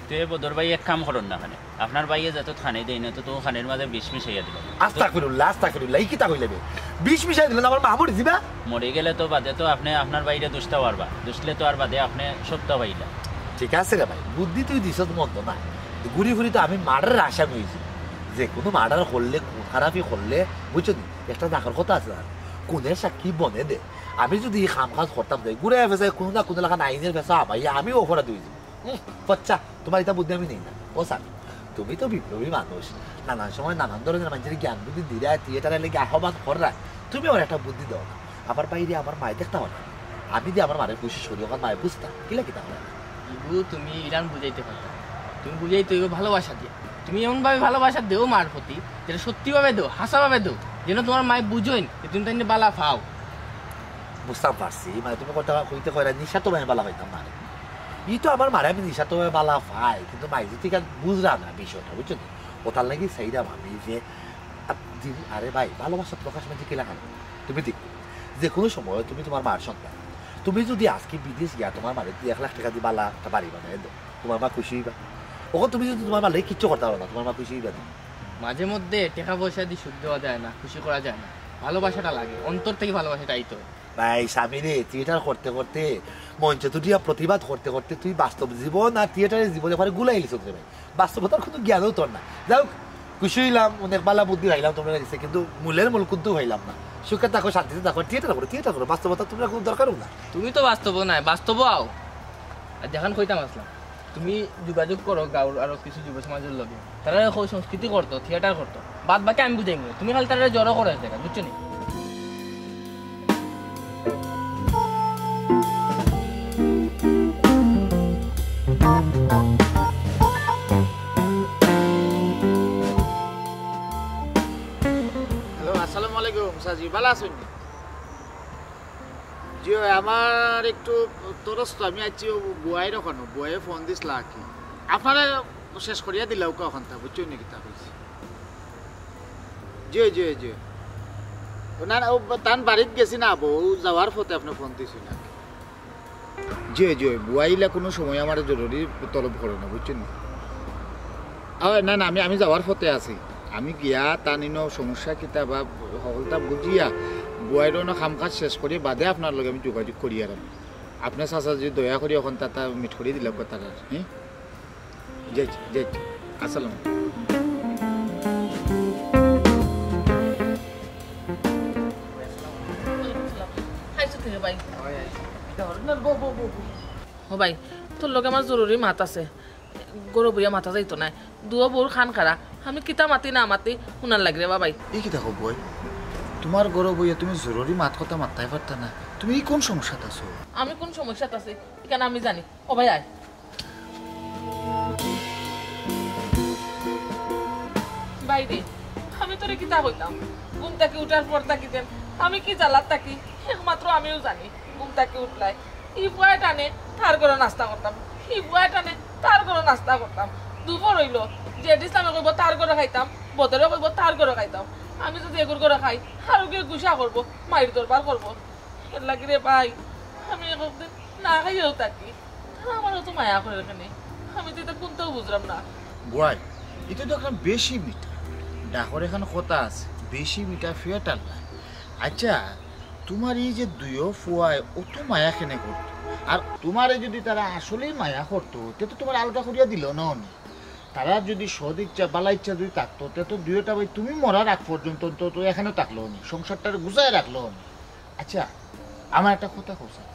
তে বদর ভাই এক কাম করইন না কেনে, আপনার ভাইয়ে যেতা খানি দেইন না, তো তো খানির মাঝে বিষ মিশাইয়া দিবা। আস্তাগফিরুল্লাহ, আস্তাগফিরুল্লাহ, ই কিতা কইলে বে? বিষ মিশাই দিলে না আমার মা মরি যিবা? মরি গেলে তো বাদে তো আপনে আপনার ভাইরে দুষতা পারবা, দুষলে তো আর বাদে আপনে সবতা পাইলা। ঠিক আছে রে ভাই, বুদ্ধি তুই দিছস মন্দ না, কিন্তু ঘুরি ফিরি তো আমি মার্ডারের আসামি অইছি। যে কুনু মার্ডার করলে, খুন খারাপি করলে, বুঝছো নি? একটা ডাকর কথা আছে না, কোনের সাক্ষী বনে দে। আমি যদি ই কাম কাজ করতাম যাই, ঘুরে ফেসায় কোনো না কোনো লাখান আইনের ফেসা হামাইয়া আমি অপরাধী অইযিমু। হুম, বাচ্চা, তুমার ইতা বুদ্ধি আমি নেই না। ও স্যার, তুমি তো বিপ্লবী মানুষ, নানান সময় নানান ধরনের মানুষরে জ্ঞান বুদ্ধি দিরায়, থিয়েটারর লাগি আহ্বান কররায়, তুমি আমার একটা বুদ্ধি দেও না। আমার বাইরে আমার মায়ে দেখতা অয় না, আমি দি আমার মারে খুশি করি, অখন মায়ে বুঝতা, কিলা কিতা অয়? ইগু তুমি ইলান বুঝাইতে পারতা, তুমি বুঝাইতে অইবো ভালোবাসা দিয়া। তুমি এমনভাবে ভালোবাসা দেও মার প্রতি, যেটা সত্যিভাবে দেও, হাছাভাবে দেও, যেন তুমার মায়ে বুঝইন যে তুমি তাইনরে বালা পাও। বুঝতাম পারছি, মানে তুমি কথা কইতে কইরা নিশা তো মানে বালা পাইতাম না। ই তো আমার মারে আমি নিশা তো বালা পাই, কিন্তু মাই যদি কান বুঝরা না বিষয়টা, বুঝছো নি? ওটার লাগি চাইরাম আমি যে, আ, দিন, আরে ভাই, ভালোবাসা প্রকাশ মানে কিলা খান? তুমি দেখো, যে কোনো সময় তুমি তুমার মার সন্তান, তুমি যদি আজকে বিদেশ গিয়া তুমার মারে দুই এক লাখ টেকা দি বালা একটা বাড়ি বানাই দেও, তুমার মা খুশি অইবা। অখন তুমি যদি তুমার মারে কিচ্ছু করতা পারো না, তুমার মা খুশি অইবা না? মাঝে মধ্যে টেকা পয়সা দি সুখ দেওয়া যায় না, খুশি করা যায় না, ভালোবাসাটা লাগে, অন্তর থেকে ভালোবাসাটা আইতে হয়। ভাই, স্বামী রে, থিয়েটার করতে করতে, মঞ্চে তুলিয়া প্রতিবাদ করতে করতে তুই বাস্তব জীবন আর থিয়েটারের জীবনে পরে গুলাই লিছস রে ভাই। বাস্তবতার কোনো জ্ঞানও তোর না। যাই হোক, খুশি অইলাম, অনেক বালা বুদ্ধি পাইলাম তুমার কাছে, কিন্তু মূলের মূল কিন্তু পাইলাম না। সুখে থাকো, শান্তিতে থাকো, থিয়েটার করো, থিয়েটার করো, বাস্তবতা তুমার কোনো দরকারও না। তুমি তো বাস্তব নাই, বাস্তব আও। আর যেখান কইতাম আসলাম, তুমি যোগাযোগ করো গাঁওর আরো কিছু যুব সমাজর লগে, তারা কও সংস্কৃতি করতো, থিয়েটার করতো, বাদ বাকি আমি বুঝাইমু, তুমি খালি তারা জড়ো করো এক জায়গায়, বুঝছো নি? হ্যালো, আসসালামু আলাইকুম সাজি, বালা আছইন নি? জি অয়, আমার একটু তরস তো, আমি আইছি ও বুয়াইর ওখানো, বুয়াইয়ে ফোন দিছলা আর কি। আপনারে শেষ করিয়া দিলাউক্কা অখানতা, বুঝছইন নি কিতা কইছি? জি অয়, জি অয়, জি অয়। ও না, না, ও তান বাড়িত গেছি না, বউ যাওয়ার পথে আপনে ফোন দিছইন আর কি। জি অয়, জি অয়, বুয়াইলা কোনো সময় আমারে জরুরি তলব করে না, বুঝছইন নি? অয়, না, না, আমি, আমি যাওয়ার পথে আছি। আমি গিয়া তান ইনো সমস্যা কিতা বা হকলতা বুঝিয়া, বুয়াইর অনো কাম কাজ শেষ করি বাদে আপনার লগে আমি যোগাযোগ করিয়ার। আপনে চাচা যদি দয়া করি অখন তাতা মিট করি দিলাউক্কা তারার, হ্যাঁ? জি, জি, জি। আসসালাম। খাইছো থেকে ভাই? ও ভাই, তোর লগে আমার জরুরি মাত আছে। ঘরো বইয়া মাতা যাইতো নায়। দুও বউর কান খাড়া। আমি কিতা মাতি না মাতি হুনার লাগি রে বা ভাই। ই কিতা কও বুয়াই? তুমার ঘরো বইয়া তুমি জরুরি মাত কথা মাততায় পারতা না। তুমি ই কোন সমস্যাত আছো? আমি কোন সমস্যাত আছি, ইখান আমি জানি। ও ভাই, আয়। ভাই রে, আমি তোরে কিতা কইতাম? ঘুম থাকি উঠার পর থাকি দেন, আমি কি জ্বালাত থাকি, একমাত্র আমিউ জানি। ঘুম থাকি উঠলাই, ই বুয়ায় টানে তার ঘরো নাস্তা করতাম, ই বুয়ায় টানে তার ঘরো নাস্তা করতাম। দুপুর অইলো, জেড ইসলামে কইবো তার ঘরো খাইতাম, বদরে কইবো তার ঘরো খাইতাম। আমি যদি এগুর ঘরো খাই, আরোগিয়ে গুসা করবো, মাইর দরবার করবো। এর লাগি রে ভাই, আমি একদিন না খাইয়াউ থাকি। তারা আমারে অত মায়া করের কেনে, আমি তো ইতা কুন্তাউ বুঝরাম না। বুয়াই, ইতা তো একখান বেশি মিঠা। ডাকর একখান কথা আছে, বেশি মিঠা পেট আর না। আচ্ছা, তুমার ই যে দুইও ফুয়ায় অত মায়া কেনে করতো, আর তুমারে যদি তারা আসলেই মায়া করতো, তে তো তুমারে আলগা করিয়া দিলো না অনে। তারার যদি সদ ইচ্ছা, বালা ইচ্ছা যদি থাকতো, তে তো দুইওটা ভাই তুমি মরার আগ পর্যন্ত অন্তত এখানো থাকলো অনে, সংসারটারে গুছাইয়া রাখলো অনে। আচ্ছা, আমার একটা কথা কও ছাইন,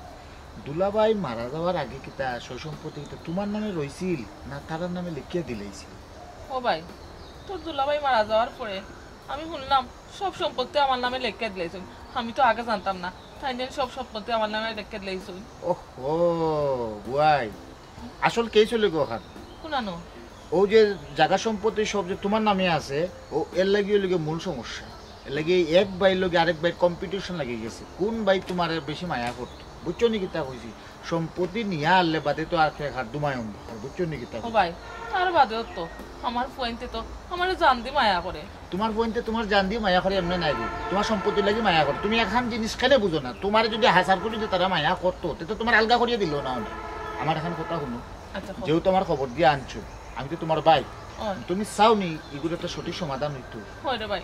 দুলাভাই মারা যাওয়ার আগে কিতা সয় সম্পত্তি কিতা তুমার নামে রইছিল না তারার নামে লেখিয়া দিলাইছিল? ও ভাই, তোর দুলাভাই মারা যাওয়ার পরে আমি হুনলাম সব সম্পত্তি আমার নামে লেখিয়া দিলাইছইন। আমি তো আগে জানতাম না, তাইন যেন সব সম্পত্তি আমার নামে লেখিয়া দিলাইছইন। ওহো, বুয়াই, আসল কেস অইলো গি অখান। কুনানো? অউ যে জাগা সম্পত্তি সব যে তুমার নামে আছে, অউ এর লাগি অইলো গি মূল সমস্যা। এর লাগি এক ভাইর লগে আরেক ভাইর competition লাগি গেছে, কুন ভাই তুমারে বেশি মায়া করতো। বুঝছো নি কিতা কইছি? সম্পত্তি নিয়া আনলে বাদে তো আর খেয়ে খার দুমায় অন্ধকার, বুঝছো নি কিতা ও কইছি? ভাই, তার বাদেও তো আমার ফুয়াইন্তে তো আমারে জান দি মায়া করে। তুমার ফুয়াইন্তে তুমার জান দি মায়া করে এমনে নায় গো, তুমার সম্পত্তির লাগি মায়া করে। তুমি একখান জিনিস কেনে বুঝো না, তুমারে যদি হাজার করি যে তারা মায়া করতো, তে তো তুমারে আলগা করিয়া দিলো না অনে। আমার একখান কথা হুনো, আচ্ছা, কও। যেহেতু আমার খবর দিয়া আনছো, আমি তো তুমার ভাই, অয়। তুমি চাও নি ইগুর একটা সঠিক সমাধান অইতো? অয় রে ভাই,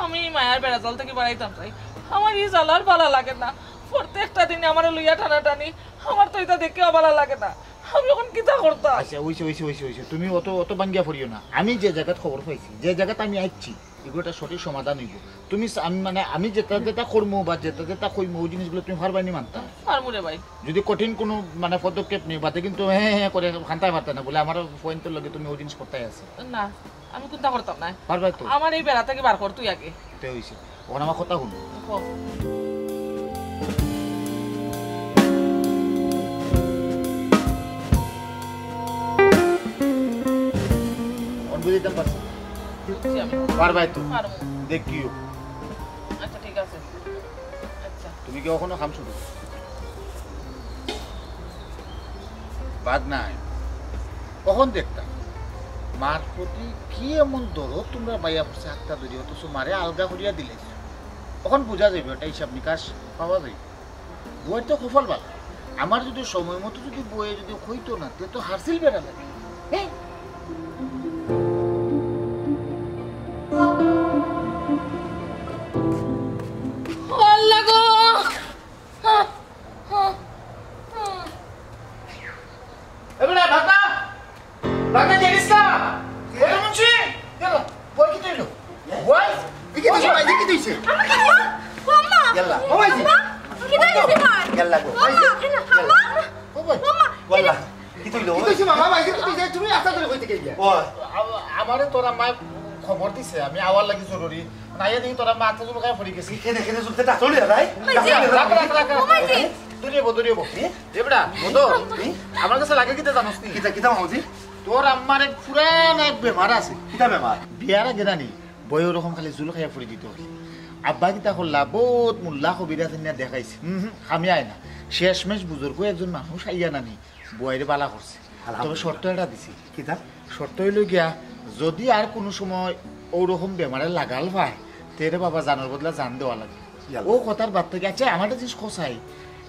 আমি ই মায়ার বেড়াজাল থাকি বাড়াইতাম চাই। আমার ই জ্বালা আর বালা লাগে না। প্রত্যেকটা দিনে আমারে লইয়া টানাটানি, আমার তো ইতা দেখিয়া বালা লাগে না। আমি অখন কিতা করতাম? আচ্ছা, অইছে, অইছে, অইছে, অইছে। তুমি অত, অত ভাঙ্গিয়া পড়িও না। আমি যে জাগাত খবর পাইছি, যে জাগাত আমি আইছি, ইগুর একটা সঠিক সমাধান অইবো। তুমি স-, আমি মানে, আমি যেটা, যেটা করমু বা যেটা, যেটা কইমু, অউ জিনিসগুলা তুমি পারবায়নি মানতা? পারমু রে ভাই। যদি কঠিন কুনু মানে পদক্ষেপ নেও, বাদে কিন্তু হে হে করে কান্দায় পারতায় না, বুলে আমার পয়েন্টর লগে তুমি অউ জিনিস করতায় আছে। না, আমি কুন্তা করতাম নায়। পারবায় তো? আমার এই বেড়া থাকি বার কর তুই আগে। তে অইছে। অখন আমার কথা হুনো। কও। অখন বুঝাইতাম পারছি। বুঝছি আমি। পারবায় তো? পারমু। দেখিও। আচ্ছা, ঠিক আছে। আচ্ছা। তুমি কি অখনো কাম শুরু? বাদ নাই। অখন দেখতাম, মার প্রতি কি এমন দরদ তুমরার বাইয়া পড়ছে আত্তা ধরি, অথচ মারে আলগা করিয়া দিলে। অখন বুঝা যাইবো, একটা হিসাব নিকাশ পাওয়া যাইবো। বউয়ের তো কপাল ভালা। আমার যদি সময় মতো যদি বউয়ে যদি কইতো না, তে তো হারছিল বেড়া লাগে। হ্যাঁ? ও আল্লাহ গো! এ বেটা, ভাগনা! ভাগনা, জানিস না? এ মুন্সি! ইয়াল্লা, বউয়ে কিতা কইলো? বউয়ে? এ কিতা কইছে, ভাই, এ কিতা কইছে? আমার কি হইছে? ও আম্মা! ইয়াল্লা। ও ভাই, আম্মা! কিতা হইছে ভাই? ইয়াল্লা গো। ও আম্মা! আম্মা! ও ভাই। ও আম্মা! ইয়াল্লা। কিতা কইলো? কিতা কইছে মামা, ভাই, কিতা কইছে? তুমি আস্তে ধরে কইতে গেলিয়া। ও। আ-, আমারে তোর আম্মায় খবর দিছে, আমি আওয়ার লাগি জরুরি। নাইয়া দেখি তোর আম্মা আত্তা জুলুকায় পড়ি গেছে। এনে, এনে জুলতে ডাক্তার নিয়ে যাই। ভাই, জি। রাখ, রাখ, রাখ, রাখ। ও ভাই, জি। দৌড়িয়ে বো, দৌড়িয়ে বো। এ? এ বেটা, বদর, এ? আমার কাছে লাগে কিতা জানোস নি? কিতা, কিতা মামুজি? তোর আম্মার এক পুরান এক বেমার আছে। কিতা বেমার? বিয়ার আগে নানি, বউয়ে ওরকম খালি জুল খাইয়া পড়ি দিত। আব্বা কিতা করলা, বউত মোল্লা কবিরাজ আনিয়া দেখাইছে। হুম, হুম, কামে আয় না। শেষমেশ বুজুর্গ একজন মানুষ আইয়া নানি, বউরে বালা করছে। তবে আলহামদুলিল্লাহ। শর্ত একটা দিছি। কিতা? শর্ত অইলো গিয়া, যদি আর কুনু সময় ওরকম বেমারে লাগাল পায়, তে রে বাবা জানর বদলা জান দেওয়া লাগবো। ইয়াল্লা। ও কথার বাদ থাকি, আচ্ছা, আমার একটা জিনিস কও চাই,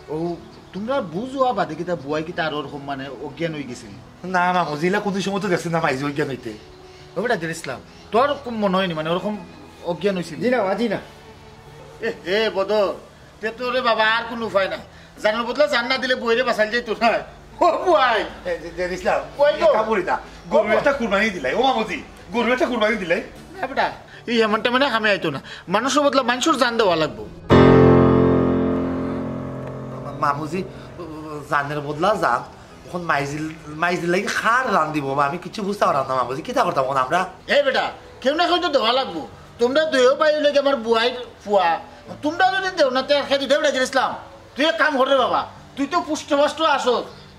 ও তুমরা বুঝ অওয়া বাদে কিতা বউয়ে কিতা আর ওরকম মানে অজ্ঞান অই গেছিল? না, না, মামুজি, ইলা কুনু সময় তো দেখছি না মাইজি অজ্ঞান অইতে। ও বেটা, জের ইসলাম, তোর কুন মনো অয়নি মানে ওরকম অজ্ঞান অইছিল? জি না, জি না। এ, এ, বদর, তে তো রে বাবা আর কুনু উপায় নাই। জানর বদলা জান না দিলে বউরে বাচাইল যাইতো না। ও বউয়ে। এ, জে-, জের ইসলাম, কই গো? কাম করি না। গরু একটা কুরবানি দিলাই, ও মামুজি, গরু একটা কুরবানি দিলাই। না বেটা, ই এমন টাইমে না কামে আইতো না। মানুষর বদলা মানষর জান দেওয়া লাগবো। মা-, মামুজি, জানর বদলা জান। অখন মাইজির, মাইজির লাগি কার জান দিমু বা? আমি কিচ্ছু বুঝতাম পারলাম না মামুজি, কিতা করতাম অখন আমরা? এ বেটা, কেউ না কেউ তো দেওয়া লাগবো। তুমরা দুইও ভাই অইলে গি আমার বউয়ের ফুয়া, তুমরা যদি দেও না, তে আর কে দিতো? এ বেটা, জের ইসলাম, তুই এক কাম কর রে বাবা, তুই তো পুষ্ট-পাষ্ট আছস,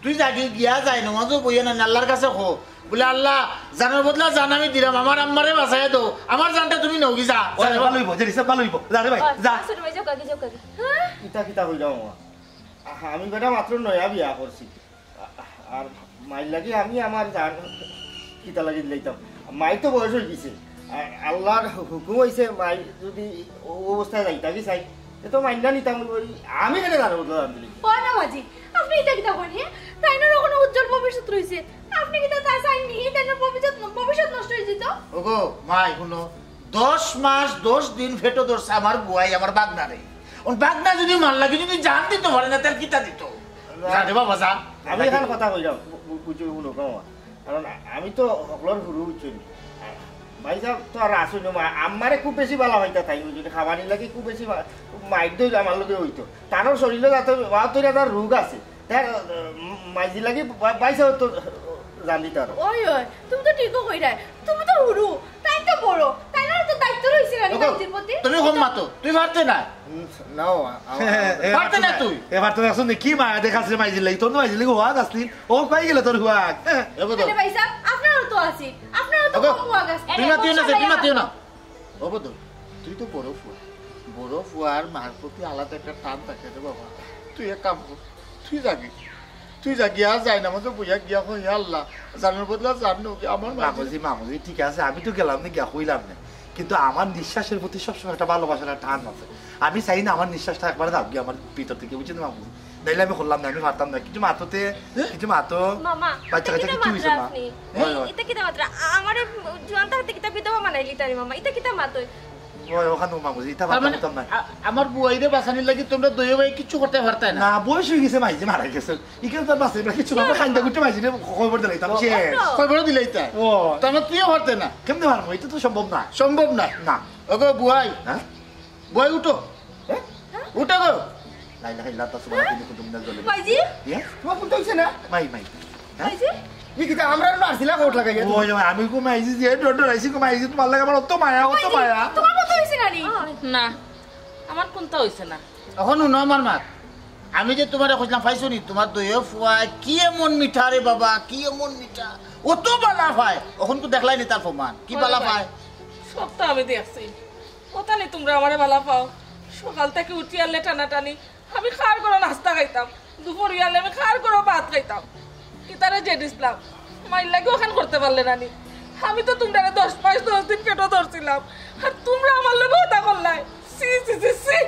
তুই যাগি গিয়া জায়নামাজো বইয়া নানি আল্লার কাছে কও, বুলে, "আল্লা, জানর বদলা জান আমি দিলাম, আমার আম্মারে বাচাইয়া দেও, আমার জানটা তুমি নেওগি, যা।" ও, যা রে বাবা। ভালা অইবো, জের ইসলাম, ভালা অইবো, যা রে ভাই, যা। ছোট ভাই, যাও কাকি, যাও কাকি। হ্যাঁ? ইতা কিতা কইলা মামা? আহা, আমি বেটা মাত্র নয়া বিয়া করছি। আ-, আর মাইর লাগি আমি আমার জান কিতা লাগি দিলাইতাম? মাইর তো বয়স অই গেছে। আর আল্লার হুকুম অইছে, মাই যদি ও অবস্থায় যাইতা কি চাই, তে তো মাইর না নিতাম, ওই আমি কেনে জানর বদলা জান দিলাইতাম? ও না মাজি, আপনে ইতা কিতা কইন, হে? তাইনর অখনো উজ্জ্বল ভবিষ্যৎ রইছে। আপনে কিতা তা চাইন নি? তাইনর ভবিষ্যৎ, ভবিষ্যৎ নষ্ট অই যাইতো। ওগো, মাই, হুনো, দশ মাস, দশ দিন পেটো ধরছে আমার বউয়ে আমার ভাগনারে। অখন ভাগনা যদি মার লাগি যদি জান দিতো পারে না, তে আর কিতা দিতো? যা রে বাবা, যা। আমি অখন কথা কইরাম, বু-, বু-, বুঝছো, হুনো, মামা। কারণ আ-, আমি তো হকলর হুরু, বুঝছো নি? আর ভাইসাব তো আর আছইন না, মা-, আম্মারে খুব বেশি ভালা পাইতা তাইন, বুঝছো নি? খাবানির লাগি খুব বেশি মা-, মাইর দইল আমার লগে অইতো। তারও শরীরো যাতে বা তৈরা তার রোগ আছে। তার, আ, মাইজির লাগি বা-, ভাইসাব তো জান দিতা পারো। ওই, ওই, তুমি তো ঠিকও কইরায়। তুমি তো হুরু, তাইন তো বড়। তাইনরও তো দায়িত্ব রইছে নানি ওগো, মাইজির প্রতি। তুমি কম মাতো, তুমি পারতে না। উম, নাও, আ-, আ-, এ, পারতে না তুই। এবার তো দেখছো নি কি মায়া দেখাস রে মাইজির লাগি? তোর তো মাইজির লাগি ওয়াজ আসলি। ও কই গেল তোর হুয়াক? এ বদর। আরে ভাইসাব, আপনারও তো আছে। আপনারও তো ওগো, কম ওয়াজ আছে। তুমি মাতিও না, তুমি মাতিও না। ও বদর, তুই তো বড় ফুয়া। বড় ফুয়ার মার প্রতি আলাদা একটা টান থাকে রে বাবা। তুই এক কাম কর, তুই যাগি। তুই যাগি, আর জায়নামাজো বইয়া গিয়া কও, "হে আল্লা, জানর বদলা জান নেওগি আমার মাইজির।" মামুজি, মামুজি, ঠিক আছে, আমি তো গেলাম নে গিয়া কইলাম নে, কিন্তু আমার নিঃশ্বাসের প্রতি সবসময় একটা ভালোবাসার একটা টান আছে। আমি চাই না আমার নিঃশ্বাসটা একবারে যাউক গিয়া আমার ভিতর থাকি, বুঝছেন মামুজি? নাইলে আমি করলাম না, আমি পারতাম না। কিছু মাতো তে, কিছু মাতো। মামা, বাচ্চা ইতা কাচ্চা কিতা কিচ্ছু হইছে মাতরা না। আপনি? হয়, হয়। ইতা কিতা মাতরা? আ-, আমারে জোয়ান থাকতে কিতা বিধবা বানাইলিতা নি মামা? ইতা কিতা মাতইন? ওই, ওখানে মামুজি, ইতা তার মানে পারতাম না। আ- আমার বুয়াইরে বাঁচানির লাগি তোমরা দুইও ভাই কিচ্ছু করতে পারতায় না? না, বয়স হয়ে গেছে, মাইজি মারা গেছে। ইখান তো আর বাঁচে, আমরা কিচ্ছু না, আমরা খান্দা গুটে মাইজিরে খবর দিলাইতাম, শেষ। খবর দিলাইতা? ও। তার মানে তুইও পারতে না? কেমনে পারবো? এটা তো সম্ভব না। সম্ভব না। না। ওগো বুয়াই, হ্যাঁ? বুয়াই উঠো। হ্যাঁ? উঠো গো। লা ইলাহা ইল্লাল্লাহ, সুবহানাল্লাহ, কুনতু মিনাজ জালিমিন। ভাইজি, ইয়া? তোমার কুনতা অইছে না? মাই, মাই। হ্যাঁ? ভাইজি, ই কিতা আমরারে মারছিলা কোট লাগাইয়া? ওই, ওই, আমি কো মাইজি যে ডর ডর আইছি, কো মাইজি তোমার লাগি আমার অত মায়া, অত মায়া। তোমার কুনতা অইছে নানি? না, আমার কুনতা অইছে না। এখন হুনো আমার মাত, আমি যে তোমারে কইছিলাম পাইছো নি, তোমার দুইও ফুয়া কি এমন মিঠা রে বাবা, কি এমন মিঠা, অত বালা পায়। এখন তো দেখলাই নি তার প্রমাণ, কি বালা পায়। সব তো আমি দেখছি। কথা নি তোমরা আমারে বালা পাও। সকাল থাকি উঠিয়া লেটানা টানি, আমি কার ঘরো নাস্তা খাইতাম, দুপুর অইলে আমি কার ঘরো ভাত খাইতাম। কিতারে যে দিছলাম, মাইর লাগি ওখান করতে পারলে না নি। আমি তো তোমরারে দশ মাস দশ দিন পেটো ধরছিলাম, আর তোমরা আমার লগে ওটা করলায়। ছি ছি ছি ছি।